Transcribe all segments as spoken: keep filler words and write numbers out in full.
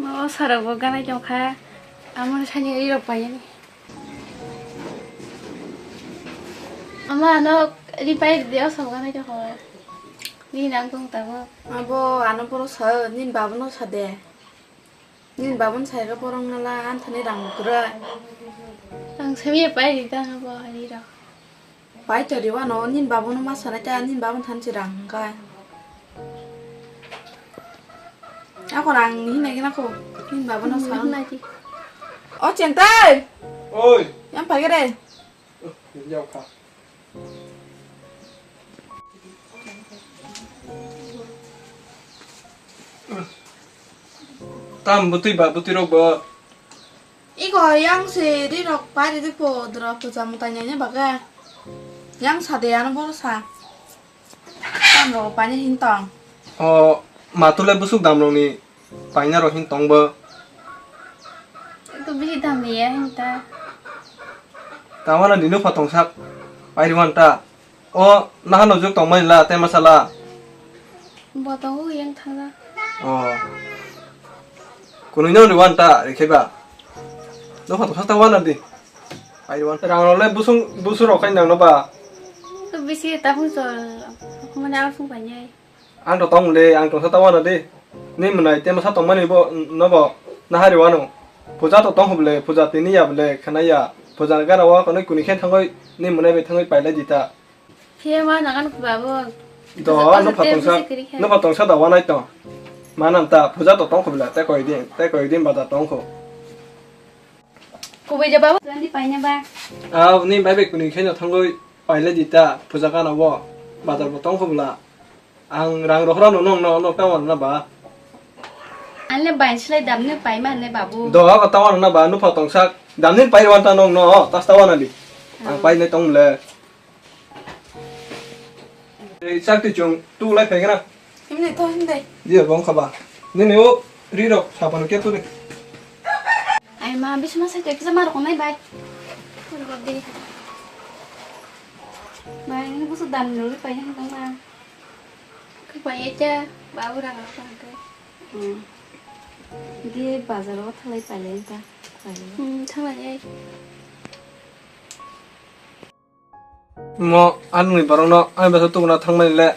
O sarok bo ganai tongkha. Amo sani ri rok paiyani. Ama ano ri pai de o sabo ganai tongkha. Ni nang tong tabo. Abo ano boro sa, nin babu no sa de. Nin babu no sai ro borong nala anthani rang kura. Ang sami pai di ta abo ri rok. Pai to riwano, nin babu no ma sanai ta, nin babu than chi rang hwnkha. Ako rang ni hinai gina ko, nin babu no Hmm, sa. Hinai di. O Chengtai! Oi! Yang pai gere. Oh, yau kha. Tam butui ba butui rok bo. Iko yang se ri rok pari di po dura puja mutai nanya baga. Yang sade ano boro sa. Tam rok pani hin tong. O matule busuk dam rok ni paina rok hin tong bo. Iko bisi dam ni ya hin ta. Tamana dino phatong sak. Pairi wan ta. O, naha nojok tongmani la, tei masa la? Bo tongo yang thangna. O. Kunui no ni wan ta, rikhe ba. No phatong sak ta wan di. Ai wan. Rang rok le busung, busung rok khai nang no ba. Ko bisi ta phung chol. Mane ang sung pai nai. Ang to tong le, ang tongsa ta wana de. Ni mwnai te masa tongmani bo, no bo, nahari wano. Puja to tong hub le, puja tini ya bole, khana ya. Puja gana wa kono kuni khen thangoi, ni mwnai bai thangoi pailai di ta. Khe ma nagan ku babo. Do, no phatong sa, no phatong sa da wanai to. Manam ta, puja to tong hub le, te koi din, te koi din ba da tong kho. Kubui ja babo, twenty paina ba. Ah, ni bai bai kuni khen thangoi pailai di ta, puja gana wo, bazar bo tong hub la. Ang rang rohorano nong no, no tawar na ba? Ang le bain silai damni paima ne babu. Do, ako tawar na ba, nupha tongsak. Damni pai rwan ta nong no, tas tawar na di. Ang pai ne tong le. Ei, sak ti chung, tu lai phai gana. Himni to himdai. Dia bong khaba. Nini o, ri rok, sapa no kya tu ni? Ai ma, bisma sai to kisa mar ko nai bai. Bai, ni busu dam no ri pai ni tong ma. Khe pai ya cha, babu rang rok tang khe. Hmm. Di bazar o thalai pailai ta. Pailai. Hmm, thalai ai. Mo anwni borokno ani bwsa tubuna thangmani le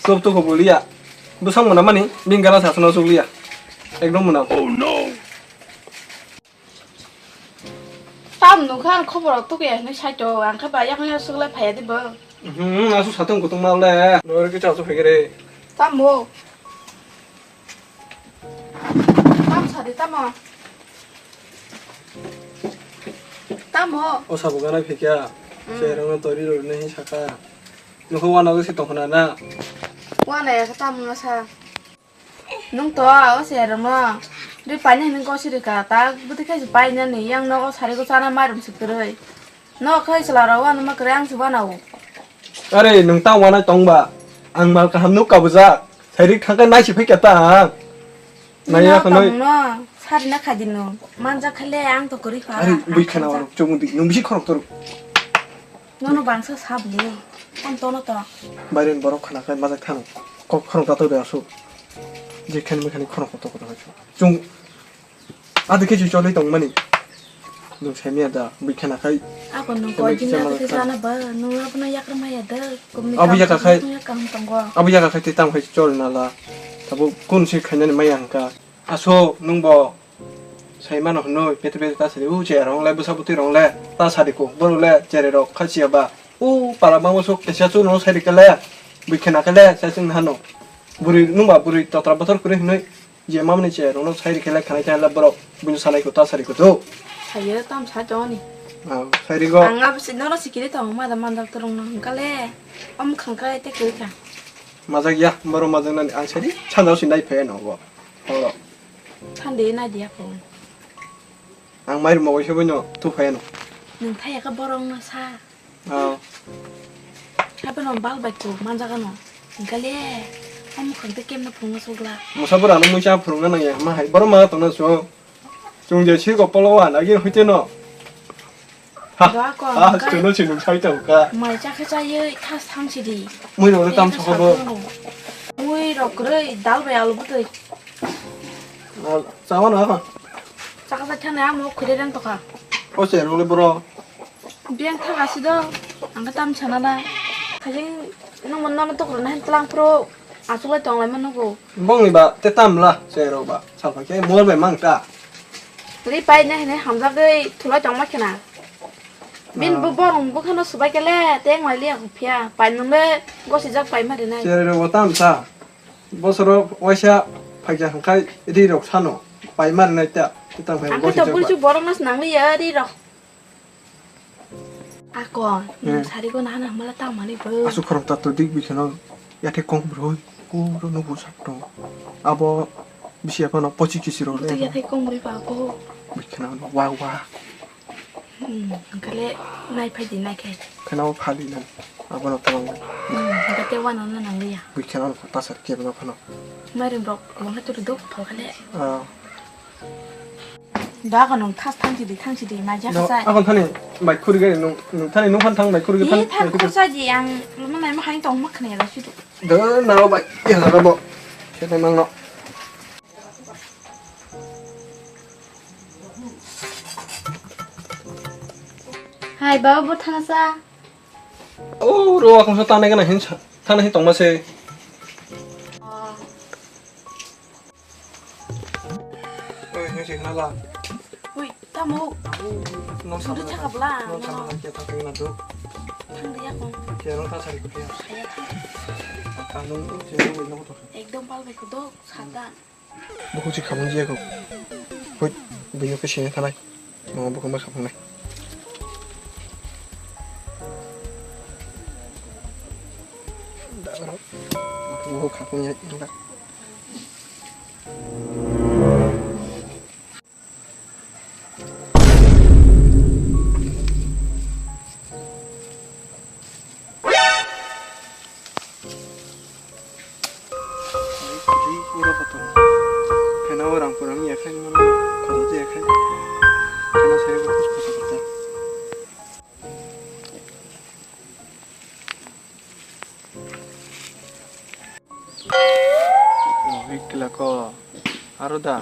tuk tuk bo liya. Bwsang mwnamani bini gana sasano chukliya. Ekdom mwnam. Tam nukha ang khobor rok tukya hinwi saito, ang khe ba yakung yaksuk lai phaiya de bo. Hmm, asuk satung kutung ma le. Nori kisa asuk phai khe re. Tam bo. Tam sadi tamo. Tamo. O sabo gana phikya. Hmm. Cherang no tori ro ne hi saka. Nukho wana se tongkhna na. Wana ya tam ngasa. Nung to, o se rwngno. Ri paina hinwi gosi rwkha, ta bwtwi khe se painani, yang nogo sari go chana mairum se kwrwi. Nogo khe chwla rok uanama kwrwi, ang se uanao. Are, nwng ta uanai tong ba? Ang mal kaham nuk kabujak. Sairik thangkhe naisi phaikha ta ang. Naiya khwnwi. Tongno, sarina khaidi nwng. Manjak khe le ang to kwrwi kha. Are, bui khana warok chomudi. Nwng bisi khorok torok. Nono bangsa sab le. Kon tono to. Bairen borok khana khai majak thano. Kok khorok tato de asu. Je khen me khani khorok koto koto khai. Chung adi khe choli tong mani. Nung sai miya da bui khana khai. Ako nung koi din adi khe sana ba. Nung abono yakra maya da. Abu yaka khai. Yakam tongo. Abu yaka khai te tam khai chol na la. Tabo kun si khainani maya hangka. Aso nung bo. Sai mano hwnwi, pete pete ta sadi, u cherong le, bwsa bwtwi rong le, ta sadi ko, boru le, chere rok, khachiya ba, u pala mango sok, kesa chu no sadi kele, bui khena kele, sai chwng hano. Bwrwi, nung ba bwrwi totra bothor kwrwi hwnwi, je mamani cherong no sai rikele, khanai khanai le borok, buino sanai ko, ta sadi ko do. Sayo tam sa joni. Ah, sai rigo. Ang abo si nono sikiri tong, mada mandal torong no hwnkale, om khangkai te kwrwi kha. Majak ya, boro majak nani, ang sadi, chanda si nai phe no bo. Oro. Thandi nai dia ko. Ang mairum mawai se boino tu phai ano. Nung thaya ka borong no sa. Ah. Apa no bal bai ko manjaga no. Gale. Am khang te kem no phung sugla. Musa bura no muisa phung na nang ya ma hai. Boro ma tong na so. Chung je si ko polo wa na gi huite no. Ha, doa ko ha, ang kai. Chwngno chwng sai tong kha. Mai cha khe cha ye tha sang si di. Mui rok le tam sokha bo. Mui rok rei dal bai alu butoi. Chawa na kha. Chaka sa thana amo khire rang tokha. O se role bro. Biang thaga si do. Ang tam chana da. Kajing nang mon nang tok na tlang pro. Asuk lai tong lai mano go. Bong ni ba te tam la se ro ba. Sa pa ke mol be mang ta. Ri pai ne ne hamjak dei thulai tong ma khena. Bin bo borong bo khano subai kele teng lai liya phia. Pai nung le gosi jak pai ma de nai. Chere ro tam sa. Bosoro waisa phaikya hwnkhai ri rok sano pai ma rinai ta. Tang phai Ang gosi to jak pulchu pai. Borok nas nang liya ri rok. Ako, hmm. Sari ko nana mala ta mani bo. Asu khorok ta to dik bikhano yate kong broi. Ko ro no bo sak to. Abo bisi apa no pochi kisi ro le. Yate kong broi pa ko. Bikhano wa wa. Hmm, hwnkhe le nai phai di, nai khe. Kheno phali nang, abono tabang. Hmm, hwnkhe tei uanano nang liya. Bui kheno tasar kebo no phano. Mairum rok, wngkhe turi dok, thok khe le. Ah. Da ka nung thas thang sidi, thang sidi, ma jak No, sai. Akon thani bai khuri gari nung, nung thani nung phan thang bai khuri Hi gari thang, thang bai khuri. Khorsa ji ang, lama nai ma hai tong ma khne la sidu. Da na bai, ya da bo. Khe nang no. Hai, baba, bo thana sa. O, ro, akung sa tanai gana hin sa, tanai hin tongma se. Oh. Oi, hin se khna la. Oi, tamo. No sa. Sudu bana. Chakap la, no no. Sa bana, kya thang na do. Thang dia kong. Kya no ta sari ko kya. Kaya thang. Kanung to, kya no, no to. Ekdom pal bai ko do, satan. Bukhuk si khamung jiya kho. Hoi, bini khe sini thanai. Mama bukhuk ma khamung nai. Bukhuk khamung ya, enggak. Ri, ri, ura kotor. Pheno rang kurang ya khai, mano kotor ya khai. Pheno saya fokus fokus kerja. Oh, ikla ko. Aro da.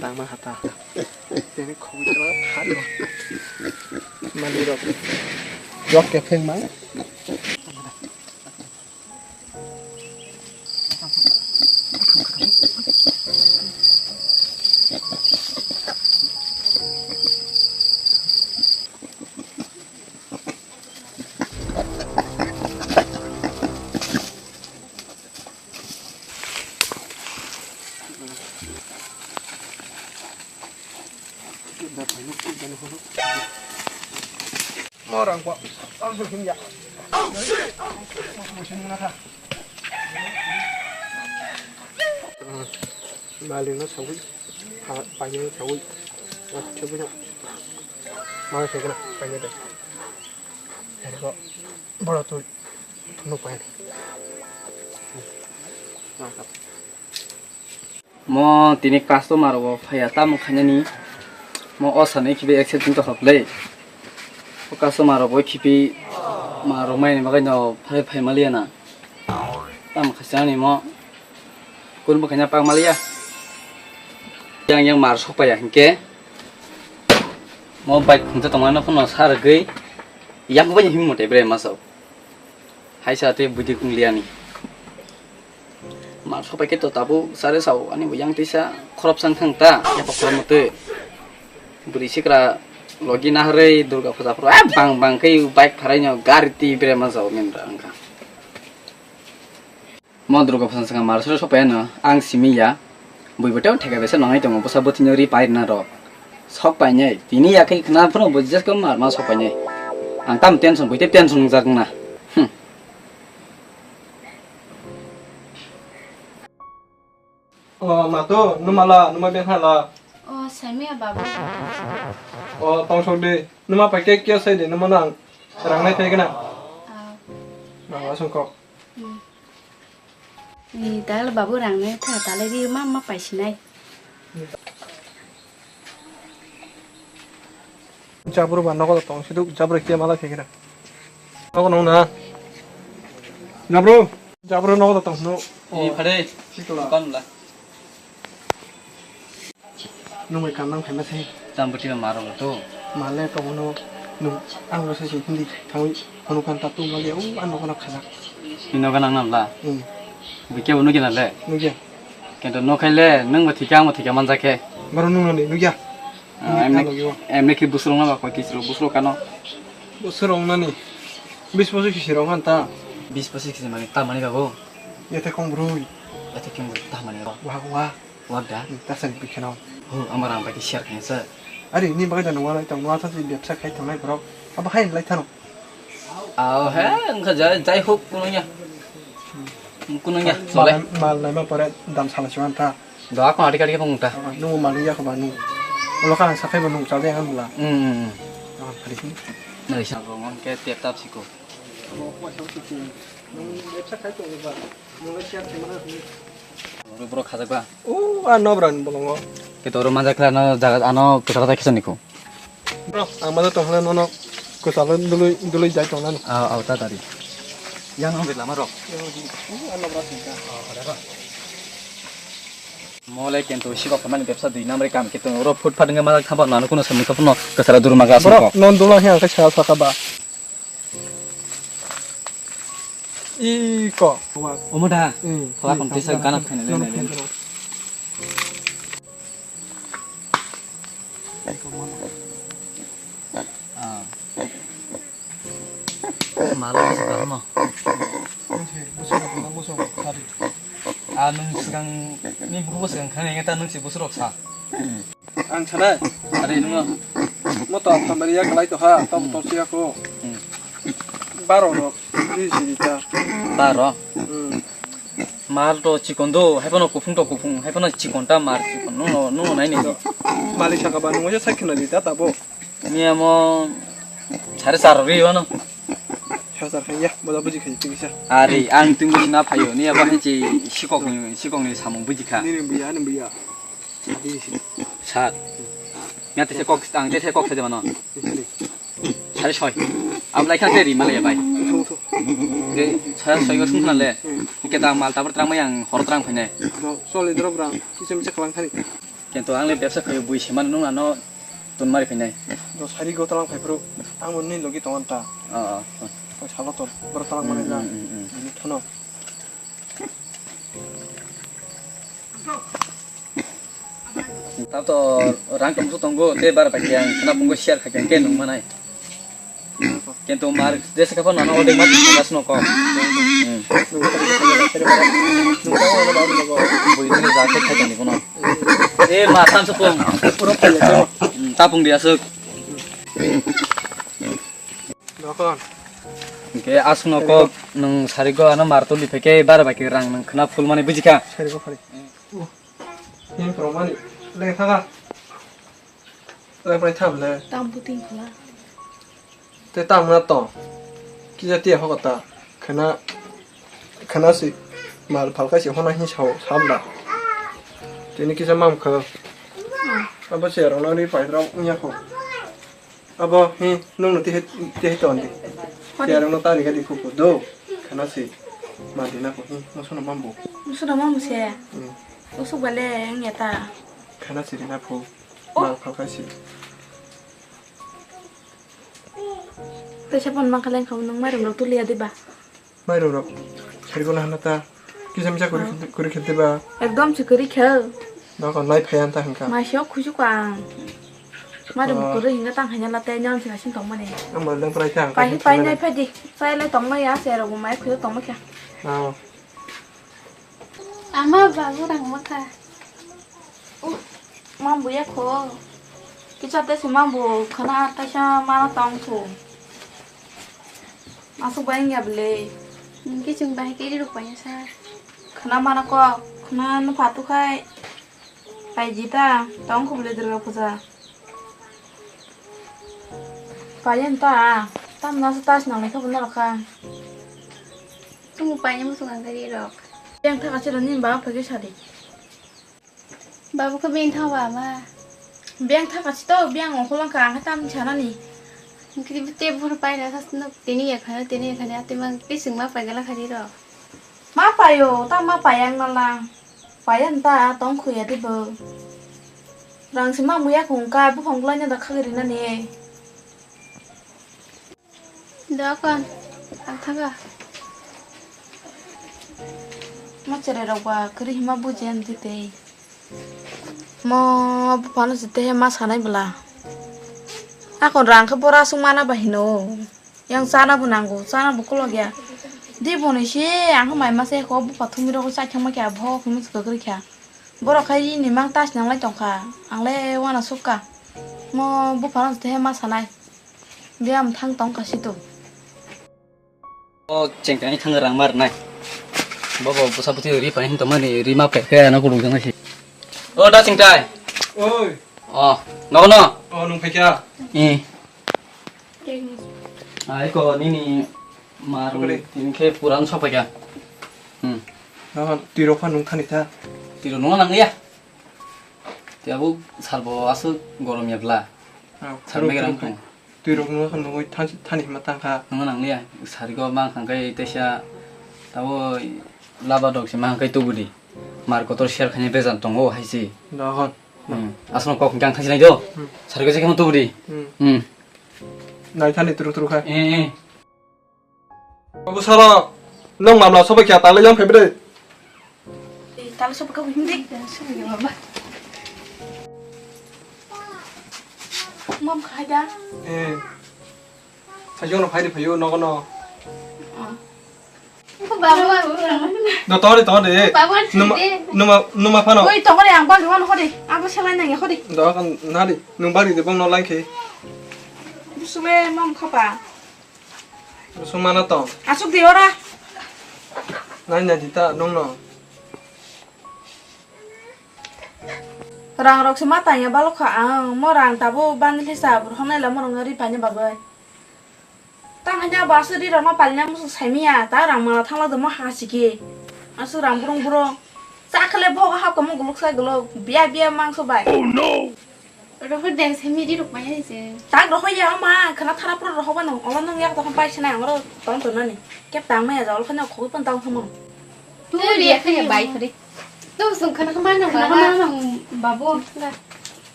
Tangma hata. Tini khogwi tala phari. Mali rok. Jok ke pheng mang. Morang ko, ang suhin ya. Mali no sawi, pa, pa no sawi. Mali segera, pa no de. Ero, boro tu, no pa. Mo tini customer rok phaiya tamo khainani. Mo o sanai khibi accident to hok le. O customer rok bo khibi ma rok mai ni bagwi no phai phai maliya na. Tamo khaisa ni mo kun bo khaina pak maliya. Yang yang mar sok paiya hinkhe. Mo bike khungsa tongmano phano sa rwgwi yang bo him mote bre ma sok. Hai sa tei bwdwi kungliani. Ma sopai khe to tabuk sare sao ani bo yang tisa khorop sang thang ta ya pa khorop motwi. Bwrwi sikra logi naharwi Durga puja phuru a bang bang khe bike pharai no gari twi bre ma jao men ra wngkha. Mo Durga puja sanga mar sore sopai ano ang simi ya. Bui bo tei theka besa nongai tongo, bwsa bwtwino ri pairwna rok. Sok painai, tini yakhe khna phano bo jesko mar ma sok painai. Ang tam tension, bui tei tension wngjak wngna. Hmm. O, ma to, numa la, numa beng ha la. O, saimaya babu. O, tong sok de, numa pai khe kya sai de, numa nang rang nai thai gana. Ah. Rang asung kok. Hmm. Ni tal babu rang ne tha tale ri ma ma pai sinai. Jabru ba nogo tong siduk jabru ke mala phekira. Nogo nong na. Jabru. Jabru nogo tong no. Ni phade. Sikla. Dukan la. Nung bai kam nang phaima se. Tam bwtwi ma rok to. Male to bono nung ang bo se hindi thangwi phone kan ta tu mali u ano kana khajak. Ino kana nang la. Hmm. Bike bo nugya na le. Nugya. Kento no khai le nung bo thika ang bo thika manjak khe. Baro nung nani nugya. Ah, emni, emni ki busrong na ba koi kisro busrong kano. Busrong nani. Bis bosu kisiro kan ta. Bis bosu kisi mani ta mani babu. Yate kong brui. Yate kong brui ta mani ba. Wah wah. Wah da. Hmm, ta sani pikheno. Ho, amar ang bai share khain sa. Ari ni bagai da nungwa lai tong nungwa sa si bebsa khai tongnai borok. Abo hai lai thano. Aw he, wngkha jai, jai hok kuno ya. Kuno ya, chole. Mal, mal naima pore dam sala chuan ta. Do akon adi kadi kong ta. Nung mal ya ko ba nung. Ulo ka sa khai ba nung chale ang bla. Hmm. Ah, hari. Nai sa bo mon ke tep tap siko. Nung bebsa khai to ba. Nung le share khai mana. Oro borok khajak ba. O, a no bran bolongo. Ke toro manjak khlai no jaga ano kwtal ta kisa nikho. Bro, ang mano tong hwnle nono kwtal dului dului jai tong nani. Ah, ah, ta tari. Yang ang lama rok. O, a no bra singka. Mole kento sikok mani bebsa dui number kam kito oro food phat nge manjak thamba nano kuno samni kopono kwtal duru maga. Bro, asiko. Non dula he ang khe sa saka ba. Iko. Omo da? Hmm. Thola kon tisa gana phaina le nai le. Ah. Malo bisi kaham no. Ah, nung sigang ni buku sigang khani ngeta nung si busuk rok sa. Ang sana. Are nungo. Mo to kamari ya kalai to ha, to to siya ko. Hmm. Baro no. Di si di ta. Baro. Hmm. Mar to chikon do, hai phano kuphung to kuphung, hai phano chikon ta mar chikon. Nungo, nungo nai ni. Malik saka ba nungo ya sakhi na di ta tabo. Ni amo sare char ri wano. Sare char khai ya, boda buji khai tisa. Are ang tung buji na phayo. Ni abo hai chi sikok ni, sikok ni samung buji kha. Ni ni buya, ni buya. Sat. Nga tese kok ang tese kok saja mano. Sari soi. Am lai kha teri malaya bai. Sari soi go sung le. Ke da mal tabur trang yang hor trang phine. Soli drop rang. Kisa misa kalang khani. Kento ang le bebsa khayo bui seman nung ano tun mari phine. Do sari go talang phai pro. Ang ni logi tongan ta. Oh, oh. Salo to bro talang mani la. Ini thono. Tato rang tong tongo te bar bai yang khna pungo share kha ke nung manai. Kento mar jesa ka nana ode mat gas no ko. Hmm. Bui ni ja ke kha ni kono. E ma tan so pung. Puro kha ya. Hmm, ta pung dia suk. Dokon. Ke asno ko nung sari go ano mar to lipe ke bar bai ke rang nung khna full mani buji kha. Sari go phari. Ni phoro mani. Leng thaka. Leng phai tham le. Tam puting khala. Te tam na to. Kija tia ho kata. Khana, khana si mal phal kai si hona hi sao sam da. Tini kisa mam kha. Abo se rong na ri pai rong nya kho. Abo hi nung no tihai tihai ton di. Hori. Tiarung no tari gadi khuku do. Khana si. Ma di na ko hi. Musu no mambu. Musu no mambu se. Hmm. Usuk bale ngeta. Khana si di na phu. Oh. Ma phalkai si. Tei sapon ma khaleng khamu nung mairum rok tulia di ba. Mairum rok. Sari ko na hana ta. Kisa misa kuri kuri khete ba. Ekdom si kuri khel. Nokon nai phai anta hwnka. Maisio khusu ko ang. Mari Oh. Mukuru hinga tang hanya late nyam sing asing tong mani. Ang mari dang prai tang. Pai hi pai nai phai di. Pai le tong mai ya se ro mai khuyo tong mai kha. Oh. Ama babu rang ma kha. Uh, mambu ya kho. Kicha te si mambu khana kaisa mana tong thu. Asuk bai ya ble. Nungki chung bai kiri ruk pai sa. Khana mana ko, khana no phatu khai. Paiji ta, tong khubule Durga puja. Payen ta, tam na sa tas nang lekha buna rakha. Tumu payen musu ngang kari rok. Yang thaka chiro nin ba phage sadi. Babu khe bini thang ba ma? Beng thaka chito, beng ongkho langkha, ang khe tam sanani. Kiri te buru paina sa tini ya khana, tini ya khana, ate mang pising ma pai gala khari rok. Ma payo, ta ma payang nala. Payang ta tong khuya dibo. Rang si ma muya khung ka, buphang bulai na da khagri na ni. Dokon, ang thaga. Ma chere rok ba, kri hima buji an di tei. Mo buphano si tehe ma sanai bwla. Akon rang khe bora sung mana ba hino. Yang chana bo nango, chana bo kolok ya. Di bo ni si ang khe mai ma se ko bupha thumi rok chai thang ma kya bo khumi kwkri kya. Borok khai ni mang tas nang lai tong kha. Ang le wana suk ka. Mo buphano si tehe ma sanai. Biyam thang tong ka si tu. O chengtai thang rang mar nai. Bobo bwsa bwtwi ri pai hin tongmani ri ma pekhe ano kulung jang si. O da chengtai. Oi. O, nogo no. O nung phaikha. I. Ai ko nini mar Okre. Tini khe puran sophaikha. Hmm. Nogo tiro pha nung thani tha. Tiro nung nang ya. Tiabo salbo aswk gorom ya bla. Ah, Sal tiro, mega tiro, rang tong. Twi rok no nugwi thani hima tang kha. Nung nang liya, sari go mang khang kai teisa tabo laba dok si mang kai tubudi. Mar kotor share khani bejan tongo hai si. Dohon. Hmm. Asno kok gang thasi nai do. Hmm. Sari go se kham tubudi. Hmm. Hmm. Nai thani turu turu kha. Eh, eh. Babu salo, nung mamla sobai kya tale yang phai bede. Tala sopa ka hindi. Mom khai da. Eh. Sayo no phai de phayo no no. Babu. No tore tore. Babu. Numa numa numa phano. Oi tore ang bal wan hore. Abo selai nang hore. Do kan nari nung bari de bong no lai khe. Busule mom khapa. Sung mana tong? Asuk di ora. Nai nai di ta nung no. Rang rok se ma tanya balok kha ang mo rang tabo bani lesa bur honai la mo rang ri pani babai. Tang hanya ba asuk ri rok ma palina mo sung saimiya ta rang mala thangla do mo ha siki. Asuk rang burung burung. Chakhle bo ha ko mo guluk sai guluk biya biya mangso bai. Oh no. Rohor deng se miri rok maya se. Tak rohor ya ma khana thara pro rohor ba nung ola nung yak tong pai sinai oro tong tong nani. Kep tang maya jol khana khoi pon tang thamo. Tu ri ya khaya bai khari. Tu sung khana khama nang khana ba. Khama nang babu.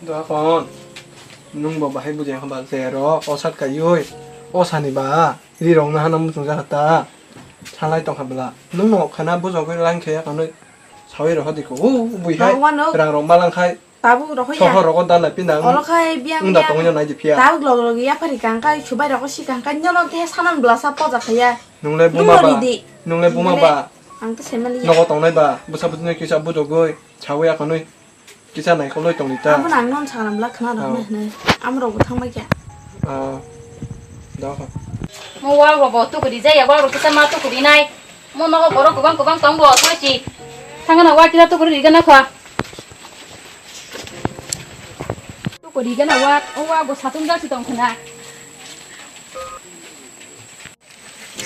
Da kon. Nung bo bahai bujai khaba se ro o sat ka yoi. O sani ba ri rong na hana mutung ja ta. Salai tong kha bla. Nung no khana bujogoi lang khe ya kanoi. Sawi rohor di ko. U bui hai. Rang rong ma lang khai. Tabuk rok hoya. Sohor rogo da nai pinda. Olo khai biang unda biang. Tongya nai di phiya. Tabuk log log ya phari kang kai subai rogo si kang kai nyono te sanan bla sa poja khaya. Nungle buma ba. Nungle buma ba. Ang to semali ya. Nogo tongnai ba. Busa butni kisa budogoi. Chawi akonoi. Kisa nai kholoi tongni ta. Abo nang non sanan bla khna rok nai. Am rok thang bai kya. Ah. Da kha. Mo wa robo tukuri jaya wa ro kisa ma tukuri nai. Mo nogo borok kwbang kwbang tong bo, thoi si. Thangna wa kira tukuri rigana kha. Tukuri rigana wa, o wa bo satung jak si tong khna.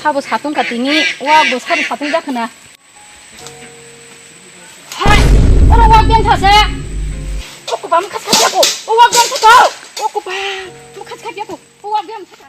Sabo satung ka tini, wa bo sari satung jak khna. Hai, oro wa ben thase. O ko bam khas khas ko. O wa ben thase. O ko ba, mo khas khas ko. O wa ben thase.